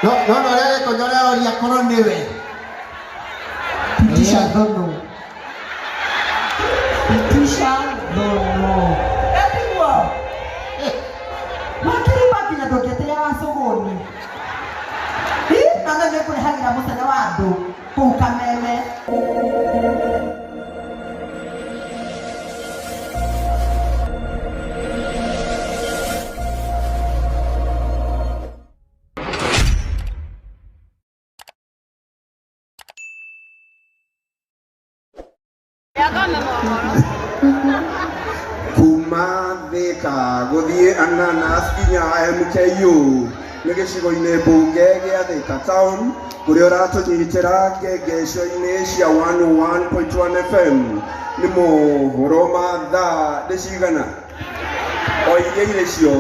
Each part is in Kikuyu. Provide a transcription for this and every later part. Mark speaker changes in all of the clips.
Speaker 1: No no no ũrĩa gĩkonyo ũrĩa oria korwo nĩwe.
Speaker 2: Pitisha thono. Pitisha thono.
Speaker 3: Etiguo. Makiri makinya ndũngĩtĩra wacũgũni. Hi, na nĩ kũrehagĩra mũcene wa andũ kũu Kameme.
Speaker 4: Kuma Thika gũthiĩ Ananas nginya MKU nĩ gĩcigo-inĩ mbunge gĩa Thika Town kũrĩa ũratũnyitĩra ngengeco-inĩ cia 101.1 FM. Nĩ mohoro ma thaa nĩ cigana o iria irĩ cio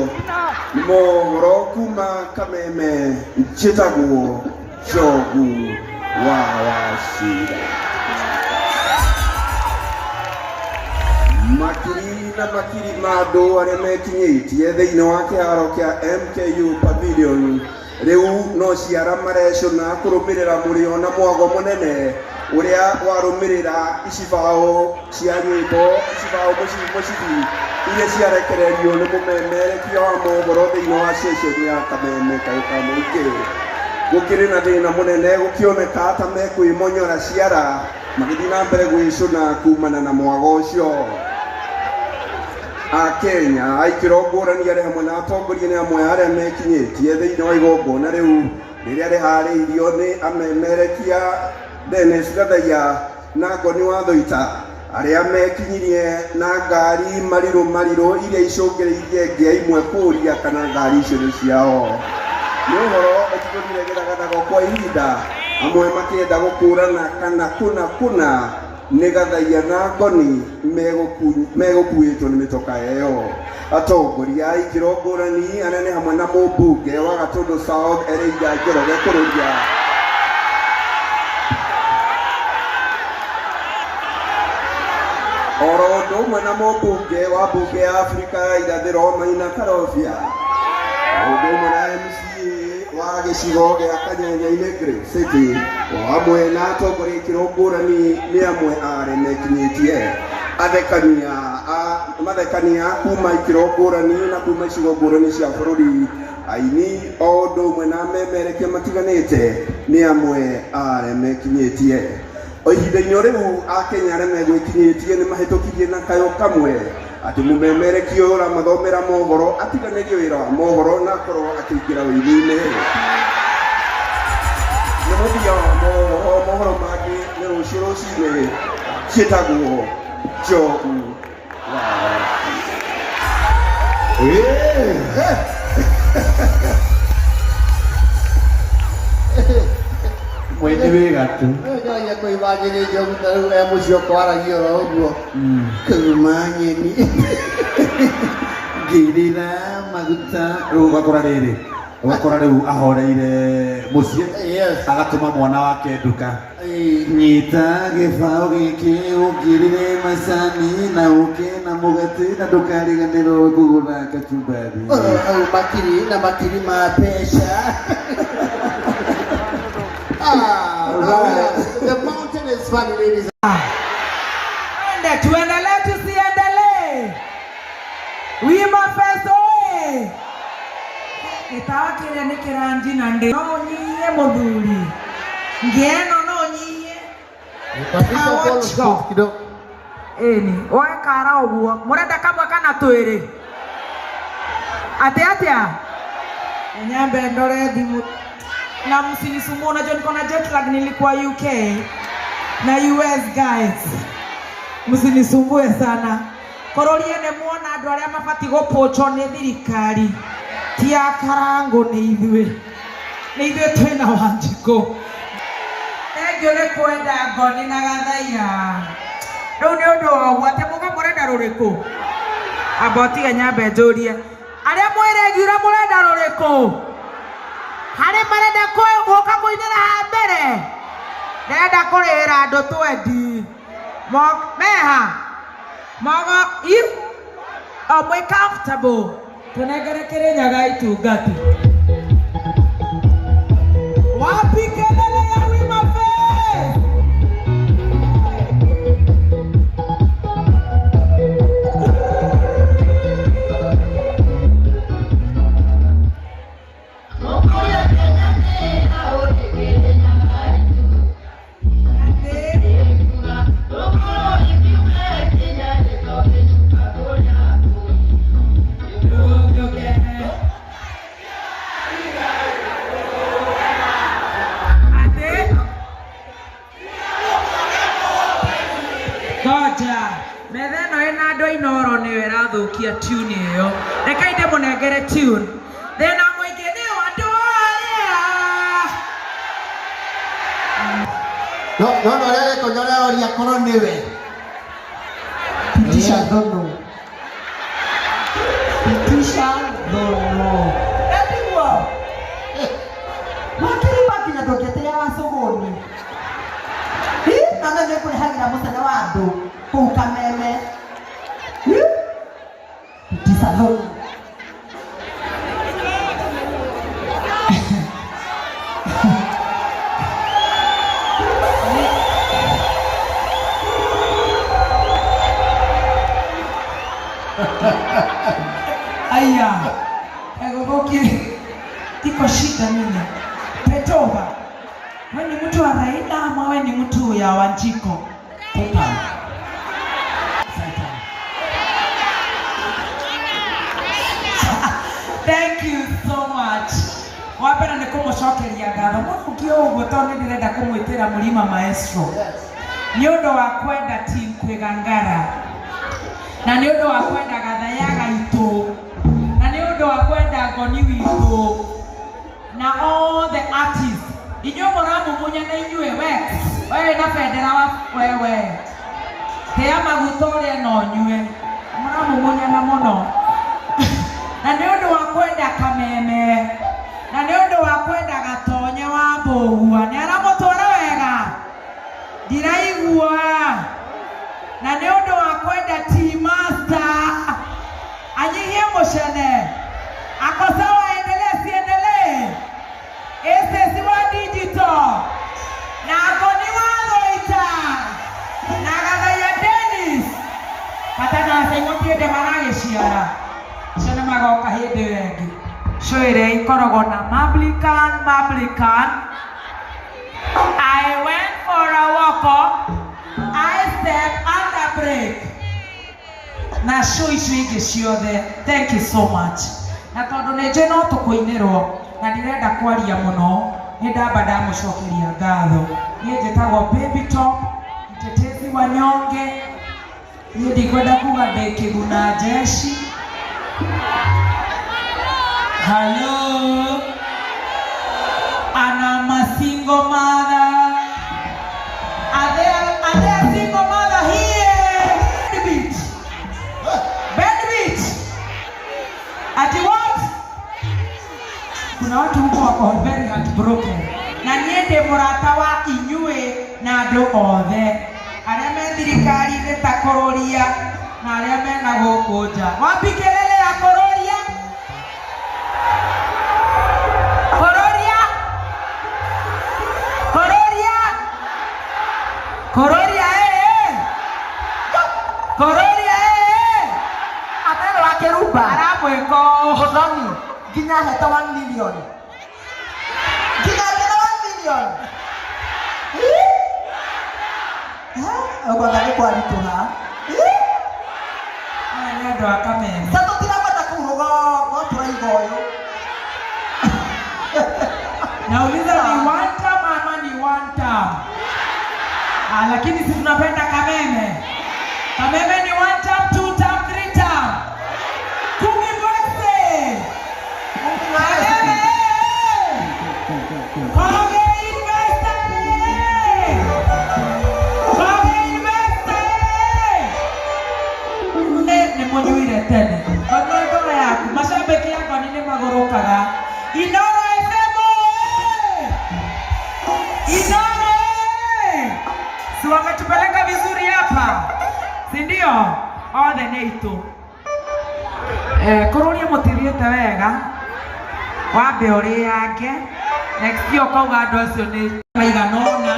Speaker 4: nĩ mohoro kuma Kameme njĩtagwo Njogu wa Wachira. Makiri na makiri ma andũ arĩa mekinyĩtie thĩinĩ wa kĩharo kĩa MKU Pavilion rĩu no ciara marecũna kũrũmĩrĩra mũrĩo na mwago mũnene ũrĩa warũmĩrĩra icibaũ cia nyĩmbo icibaũ mũcibi mũcibi iria ciarekererio nĩ mũmemerekia wa mohoro thĩinĩ wa ceceni ya Kameme kaĩ ka mũingĩ. Gũkĩrĩ na thĩna mũnene gũkĩoneka ta mekwĩmonyora ciara magĩthiĩ na mbere gwĩcũna kumana na mwago ũcio. Akenya a ikĩro ngũrani arĩa hamwe na atongoria nĩ amwe arĩa mekinyĩtie thĩinĩ wa igongona rĩu rĩrĩa rĩharĩirio nĩ amemerekia Dennis Gathaiya na Ngoni wa Thuita arĩa mekinyirie na ngari marirũ marirũ iria icũngĩrĩirie ngĩa imwe kũria kana ngari icio nĩ ciao. Nĩ ũhoro ũtigũrire gĩthagathago kwa ihinda amwe makĩenda gũkũrana kana kũna kũna nĩ Gathaiya na Ngoni megũkuĩtwo nĩ mĩtoka ĩyo. Atongoria a ikĩro ngũrani anene hamwe na mũmbunge wa Gatũndũ South Elijah Njoroge Kũrũria oro ũndũ ũmwe na mũmbunge wa mbunge ya Afrika ya Irathĩro Maina Karobia ũndũ ũmwe na MCA wa gĩcigo gĩa Kanyanya-inĩ Great City o hamwe na atongoria ikĩro ngũrani nĩ amwe a arĩa mekinyĩtie. Athekania a mathekania kuma ikĩro ngũrani na kuma icigo ngũrani cia bũrũri, aini o ũndũ ũmwe na amemerekia matiganĩte nĩ amwe a arĩa mekinyĩtie. O ihinda-inĩ o rĩu Akenya arĩa megwĩkinyĩtie nĩ mahĩtũkirie na kayũ kamwe atĩ mũmemerekia ũyũ ũramathomera mohoro atiganĩrie wĩra wa mohoro na akorwo akĩingĩra ũini-inĩ. Nĩ mũthia wa mohoro, mohoro mangĩ nĩ rũciũ rũcinĩ ciĩtagwo Njogu wa
Speaker 5: Mũini wĩ gatũ.
Speaker 1: Ngeragia kũimagine njogu ta rĩu e mũciĩ ũkwaragia oro ũguo. Kũruma nyeni.
Speaker 5: Ngĩrĩra maguta. Rĩu ũgakora rĩrĩ, ũgakora rĩu ahoreire mũciĩ
Speaker 1: Yes.
Speaker 5: agatũma mwana wake nduka.
Speaker 1: Ĩĩ.
Speaker 5: Nyita gĩbaũ gĩkĩ ũngĩrĩre macani na ũke na mũgate na ndũkariganĩrwo kũgũra kachumbari.
Speaker 1: Oro hau makiri na makiri ma mbeca. Ah,
Speaker 5: Right.
Speaker 1: the mountain is funny, ladies.
Speaker 3: Twende, tuendelee tusiendelee? Wima Fest oye! Gĩtawa kĩrĩa nĩ kĩranjina ndĩ no nyihie mũthuri ngĩeno no nyihie.
Speaker 1: Patricia
Speaker 3: Ah,
Speaker 1: Paul
Speaker 3: watch go.
Speaker 1: kidogo.
Speaker 3: Ĩni woe kara ũguo mũrenda kamwe kana twĩrĩ atĩ atĩa nyambe ndore thimũ na msinisumbue. Unajua niko na jet lag, nilikuwa UK na US guys, msinisumbue sana. Kororie nĩ muona andũ arĩa mabatiĩ gũpũchwo nĩ thirikari ti a Karangũ, nĩ ithuĩ, nĩ ithuĩ twĩna Wanjikũ. Thengiũ nĩ kwenda Ngoni na Gathaiya. Rĩu nĩ ũndũ wa ũguo atĩ muga mũrenda rũrĩkũ? Amba ũtige nyambe njũrie arĩa mwĩregiura mũrenda rũrĩkũ? Harĩ marenda gũka kũinĩra ha mbere, ndĩrenda kũrĩhĩra andũ twendi meha mogo i o mwĩ comfortable tũnengere Kĩrĩnyaga itungati. Ndathukia tune ĩyo. Reke ndĩmũnengere tune. Thĩna mũingĩ nĩ wa andũ arĩa
Speaker 1: No no no rĩa gĩkonyo ũrĩa korwo nĩwe.
Speaker 2: Pitisha thono. Pitisha thono.
Speaker 6: Etiguo. Wakĩrima nginya ndũngĩtĩĩa wa cũgũni. Hi, na me nĩngũrehagĩra mũcene wa andũ kũu Kameme. Hi, pitisha thono.
Speaker 3: Aya, egogoki iko shida nini? Petova, we ni mtu wa Raila ama we ni mtu ya Wanjiko? Kupa. Thank you so much. Wambere nĩ kũmũcokeria ngatho mũno ũguo tondũ nĩ ndĩrenda kũmwĩtĩra Mũrima Maestro nĩ ũndũ wa kwenda team Kwĩgangara na nĩ ũndũ wa kwenda Gathaya gaitũ na nĩ ũndũ wa kwenda Ngoni witũ na all the artists inyuĩ mũramumunya na inyuĩ we we na bendera wa wewe tea maguta ũrĩa no nyue mũramumunyana mũno na nĩ ũndũ wa kwenda Kameme na nĩ ũndũ wa kwenda Gatonye wa Mbũgua nĩ aramũtwara wega ndiraigua na nĩ ũndũ wa kwenda T-Master anyihie mũcene ako sawa, endelee siendelee, Esesi wa digital na Ngoni wa Thũita na Gathaiya Dennis matanaca gũtiende maragĩciara acio nĩ magoka hĩndĩ ĩyo ĩngĩ. Show ĩrĩa ĩkoragwo na Mablican Mablican. I went for a walk, I step under break na show icio ingĩ ciothe. Thank you so much. Na tondũ nĩ njũĩ no tũkũinĩrwo na ndirenda kwaria mũno, nĩ ndamba ndamũcokeria ngatho. Niĩ njĩtagwo Baby Top, mtetezi wa nyonge. Niĩ ndikwenda kuga ndĩ kĩguna jeshi. Hello. Ana masingo mother. Are there single mother here? Bed beat. Bed beat. Ati what? Kuna watu huko wako very heartbroken. Na niĩ ndĩ mũrata wa inyuĩ na andũ othe arĩa me thirikari-inĩ ta kũrũria na arĩa mena gũkũ nja. Wapi kelele ya kũrũria? Kũrũria? Kũrũria? Kũrũria eh. Kũrũria eh.
Speaker 6: Amero wa Kĩrumba.
Speaker 3: Aramwĩka ũũ.
Speaker 6: Mũthoni nginya heta 1 million. Nginya heta 1 million. Ũkwamba nĩ kwaritũha.
Speaker 3: Aya nĩ andũ a Kameme.
Speaker 6: Sa tũtirabata kũu rũgongo tũraiga ũyũ.
Speaker 3: Nauliza ni one term ama ni one term? Ah, lakini si tunapenda Kameme. Kameme ni one term, two term, three term. Kumi Bwese. Kameme. Koge Investor. Koge Investor. Nĩ mũnyuire tene. Ono ngoro yaku macambĩki a Ngoni nĩ magũrũkaga. Inoro FM oe! Inoro oe! Si wametupeleka vizuri hapa, si ndio? Othe nĩ aitũ. Kũrũria mũtithiĩte wega, wambe ũrĩange next year ũkauga andũ acio nĩ maigana ũna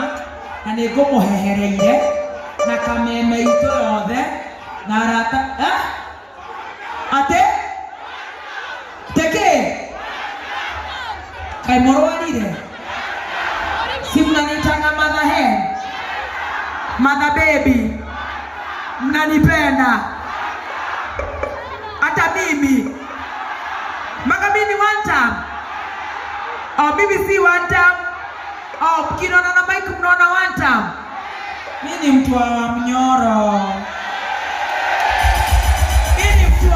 Speaker 3: na nĩ ngũmũhehereire na Kameme itũ yothe na arata eh? Atĩ tekĩ kaĩ mũrwarire? Si mnanitanga mother hen, mother baby, mnanipenda hata mimi mpaka mimi ni one time. Oh, mimi si one time. Oh, mkiniona na mic mnaona one time. Mimi ni mtu wa Mnyoro. Mimi ni mtu wa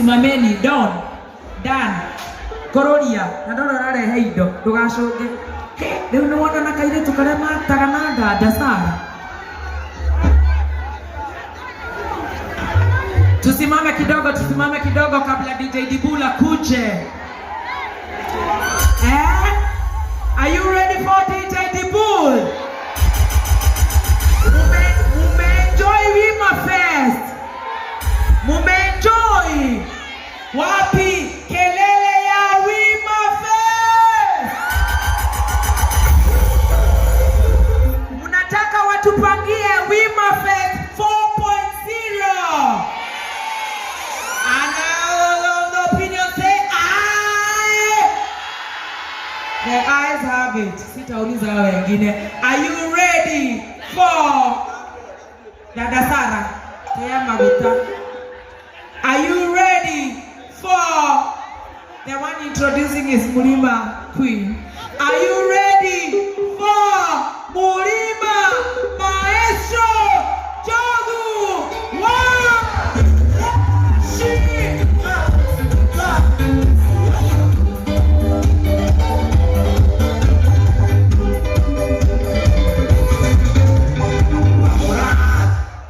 Speaker 3: Simameni Don Dan kororia na ndora ũrarehe indo ndũgacũnge. Rĩu nĩ wona na kairĩtu karĩa mataga na nganja Sara. Tusimame kidogo, tusimame kidogo kabla DJ Dibula kuje. Eh? Are you ready for DJ Dibul? Mumeenjoy Wima Fest? Mumeenjoy? Wapi kelele ya Wima Fest? Mnataka watupangie Wima Fest 4.0? And all of the opinion say aye. The ayes have it. Sitauliza hao wengine. Are you ready for Dada Sara? Tea maguta. Are you ready for the one introducing is Mulima Queen? Are you ready for Mulima Maestro Jogu Wa Shi?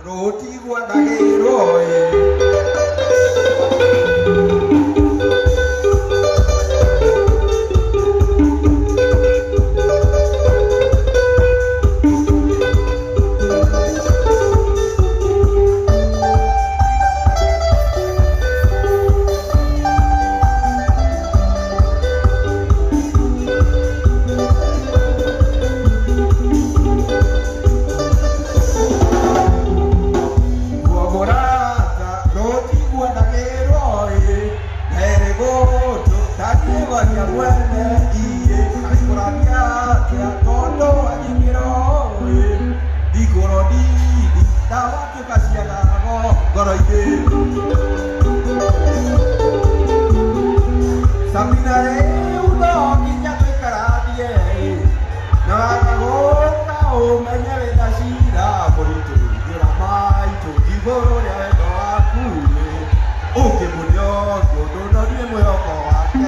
Speaker 4: Rũtigwa ndagĩrwo ĩ. Mũrata rũtigwa ndagĩrwo ĩ, herĩ gũtũ ndangĩgoria mwene iĩ, aikũragia atĩa tondũ anyingĩro ĩ, ndikũro ndindi ndawatuĩka ciagago ngoro-inĩ. Sabina rĩu no nginya tũikaranie ĩ, na waga gũka ũmenye wĩna cira mũritũ ingĩra maitũ igũrũ rĩa wendo waku ĩ, ũngĩmũrĩa ũngĩ ũndũ ndonire mwĩhoko wake.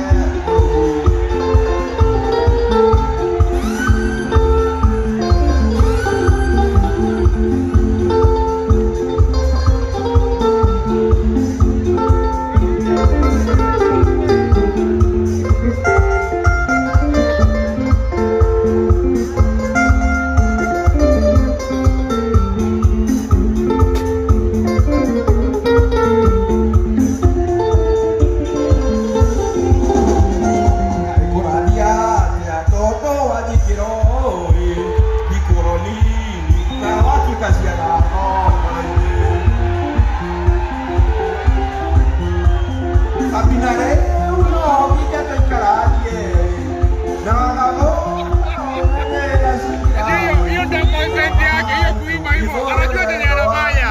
Speaker 4: Kũrathia atĩa tondũ wanjikĩro ĩ, ndikũro nini na watuĩka ciagago ngoro-inĩ. Sabina rĩu no nginya tũikaranie na waga gũka ũmenye wĩna cira.
Speaker 7: Hiyo ndio content yake, hiyo kuimba hivyo. Anajua chenye anafanya.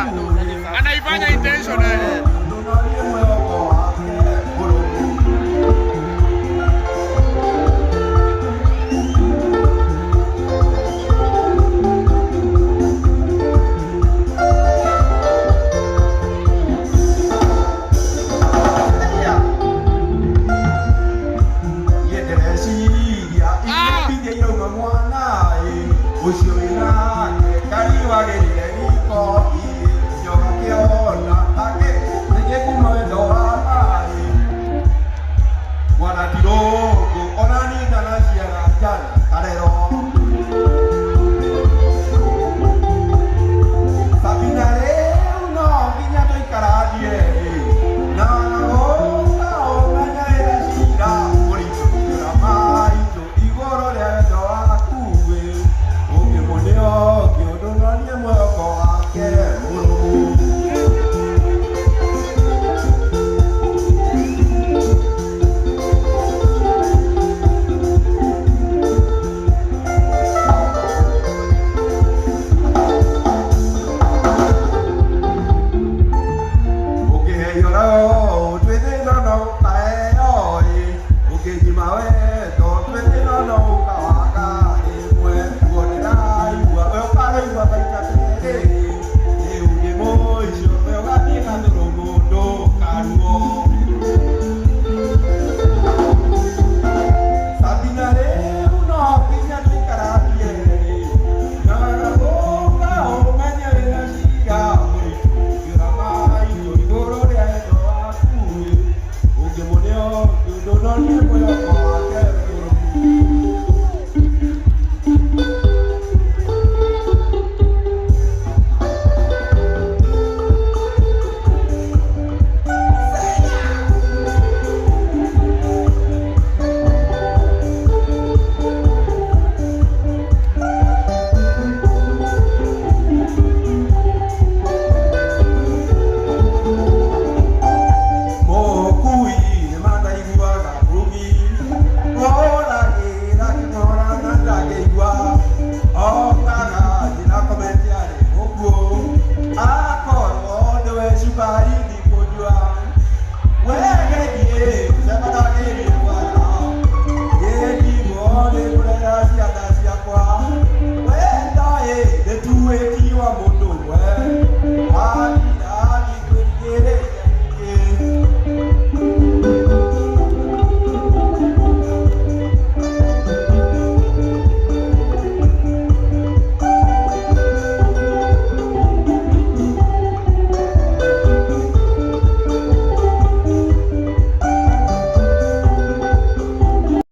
Speaker 7: Anaifanya intentionally.
Speaker 4: Ndũnorie mwĩhoko wake mũrũmu. Ndĩreciria iria irauma mwana ĩ, ũcio wĩnake kari wagĩrire riko.